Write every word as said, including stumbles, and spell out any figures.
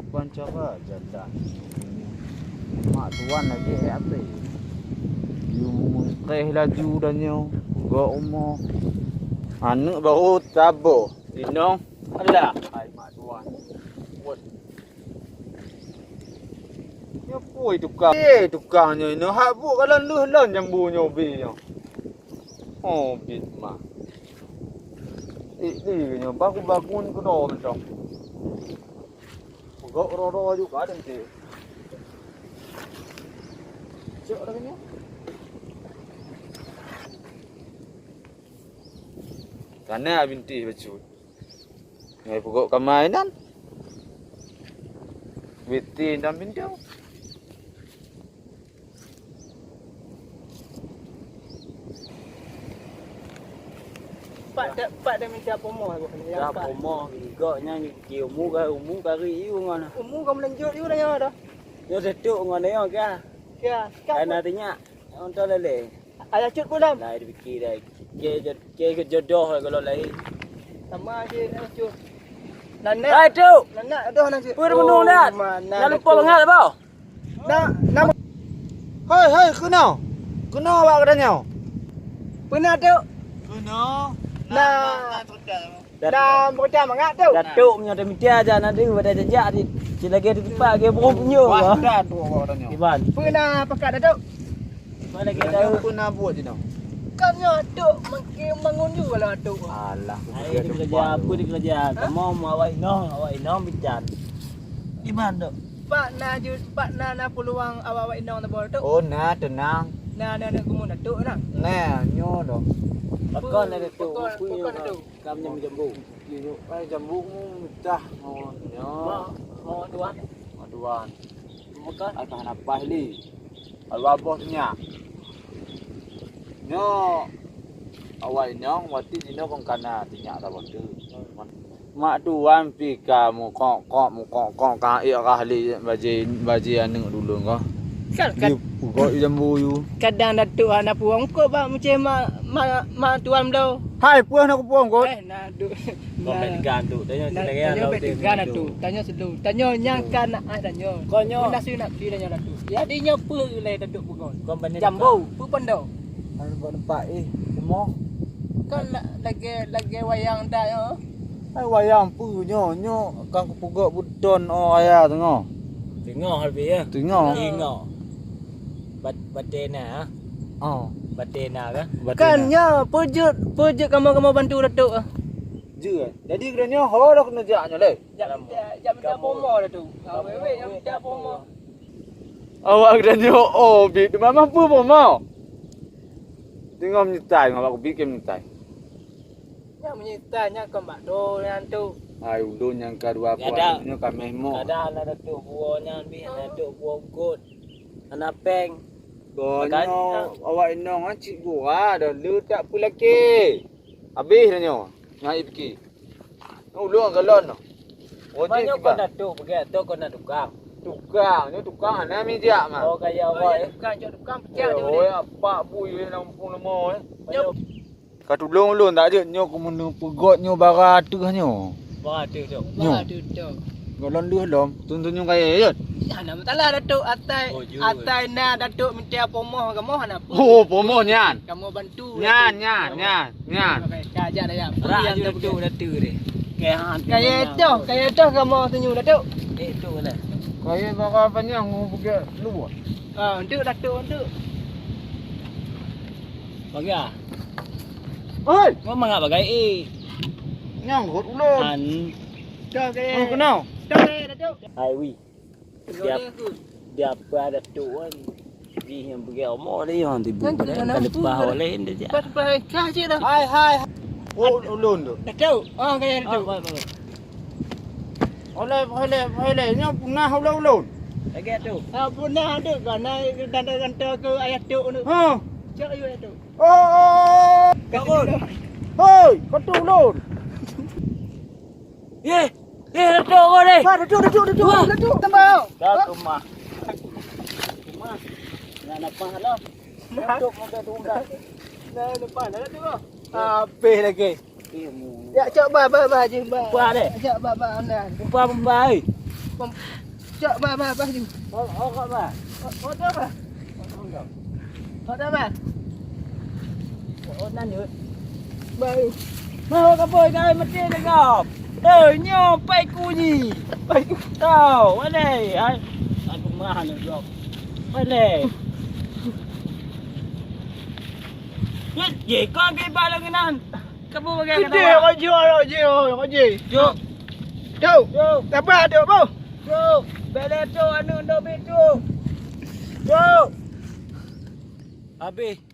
Ban cara jalan. Mak tuan lagi eh ape? Yum teh laju dan nyo. Gok umo. Aneuk baru tabo. Inong. Alah. Hai mak tuan. Wot. Nyo pui tukang. Eh, tukang nyo inoe hak buet kalon lheueh lon jambu nyo bi nyo. Oh, bit mah. Eh, di nyo baku-baku ni keunoe mantong. Pegok ro-ro aju ka ada nte. Cok dah ni. Kana binti bacut. Ngai pegok kamai nan. Binti dan bintang. Pak dak, pak dak minta pomoh aku kena. Ya, pomoh gok nyan di umu ka umu kari iu ngon. Umu ka melanjut iu dah ya dah. Yo setuk ngon yo ka. Ya, kan. Karena tanya untuk lele. Ayah cut pulang. Lah dipikir dah. Ke ke jodoh kalau lain. Sama je ayah cut. Nanak. Hai tu. Nanak dah nak. Pun menung dah. Nak lupa bangat apa? Nak, nak. Hei, hei, keunoe. Keunoe awak geutanyoe. Peuna tu? Keunoe. Nah. Nah, beureudah mangat tu. Datuk meunyoe teumitia aja nanti pada jejak di, di lagi di tempat lagi burung punya. Wah, dah tu awak geutanyoe. Iban. Peuna pakat Datuk? Iban lagi dah. Peuna buat je dah. Kan nyoe Datuk makin bangun juga lah Datuk. Alah, kerja apa dia kerja? Kamu mau awak inong, awak inong bican. Iban tu. Pak na ju, pak na, na peuluang awak-awak inong teuboh tu. Oh, na, teunang. Na, na, na, gumun datuk na. Nah, nyoe doh. Pakon ada tu, pakon, pakon ada tu. Kam nyam jambu. Ai jambu mu mitah ngon nyoe. Mau, mau tuan. Mau tuan. Bukan. Ai tahan apa li? Alwa boh nyak. Nyoe awak inong wati jinoe kong kana tinyak saboh tu. Mak tuan pih ka mukok-kok, mukok-kok ka ék rah lé bajée, bajée aneuk dulôn ka. Kan, kan. Dia pugok jambu yu. Kadang datuk hana puang kok bak muceh mak, mak, mak tuan bloe. Hai, puang nak puang kok. Eh, na duk. Kau main gan tu. Tanya sini kan. Tanya main gan tu. Tanya selu. Tanya nyang kan nak ah tanya. Kau nyo. Pun dah nak pi tanya datuk. Jadi nyo peue lé datuk pugok. Jambu, peue pendo. Anu buat nampak eh, semoh. Kan la-, lagèe, lagèe wayang dah nyoe. Hai wayang peue nyoe? Nyoe kan kupeugot beuton oh raya teungoh. Teungoh leubeh ya? Teungoh. Teungoh. Bat-, batena, ah? Oh. Batena kah? Batena. Kan nyoe, peue jeuet, peue jeuet kamoe, kamoe bantu datuk ah. Jeuet. Jadi keunoe nyoe ho dah keuneuk jak nyoe lé. Jak minta, jak minta promo dah tu. Ah, weh, weh, jak minta promo. Awak geutanyoe oh bit teuma mampu boh mau. Teungoh meunyetai ngon awak kubi ke meunyetai. Nyang meunyetai nyan kon bak do nyan tu. Hai ulôn nyang ka dua kuah nyoe ka meh moh. Kadang na datuk buo nyan bih na datuk buo eungkot. Hana peng. Kon nyoe awak inong cit gura dah le tak peulakée. Habéh dah nyoe. Nyan ipike. Ulôn galon noh. Roji kiban. Kon datuk peugah tu kon na tukang. Tukang, nyoe tukang hana mijak mah. Oh, kaya awak eh. Tukang, cok tukang pecah tu. Oh, apa bui eh lam pung lemo eh. Ka tulông ulôn tak jeuet nyoe keumeuneu peugot nyoe bara ateuh nyoe. Bara ateuh tu. Nyoe. Bara ateuh tu. Galon leuh lom, tun-tun nyoe kaya jeuet. Hana masalah datuk atai, atai na datuk minta pomoh kamoe hana peue. Oh, pomoh nyan. Kamoe bantu. Nyan, nyan, nyan. Nyan. Ka jak dah, jak. Rak aju datuk, datuk deh. Kaya toh, kaya toh kamoe senyum datuk. Eh, tu lah. Kaya baka panyang mu bukit luar. Ah, untuk datuk, untuk. Bagai. Oi. Mau mangap bagai eh. Nyang hot ulun. An. Dah kaya. Oh, kenal. Dah kaya datuk. Hai wi. Dia, dia apa datuk kan? Jih nyang peugah omoh lé nyang tibu. Kan leupah oleh dia. Lepas, lepas, kah cik dah. Hai, hai. Oh, ulôn tu. Datuk. Ah, kaya datuk. Oleh, oleh, oleh. Nyoe punah ulôn, ulôn. Lagi tu. Ah, punah tu. Kan ganta-ganta ke ayah tuk tu. Ha. Cak ayah tuk. Oh, oh, oh. Hoi, kau tu ulôn. Eh, eh, datuk kau ni. Wah, datuk, datuk, datuk, datuk, tambah. Dah tu mah. Mah. Nak nampak lah. Datuk muka tu dah. Dah lepas dah datuk kau. Habis lagi. Ya cok bah bah bah je bah. Upah deh. Cok bah bah anda. Upah bah eh. Cok, bah, bah, bah, ju. Oh, oh, kok, bah. Oh, oh, dah, bah. Oh, dah, bah. Oh, nan, Yud. Bah, ju. Mau ke boy, dah mati dah kau. Eh, nyoe pai kunyi. Pai ku-, kau, mana? Hai. Aku mah nak jawab. Mana? Yud, je, kau ke bak lagi nan. Kamu bagi kata. Jih, kau jih, kau jih, kau jih. Jok. Jok. Jok. Siapa ada, Bu? Jok. Bela tu anu dobi tu. Jok. Habis.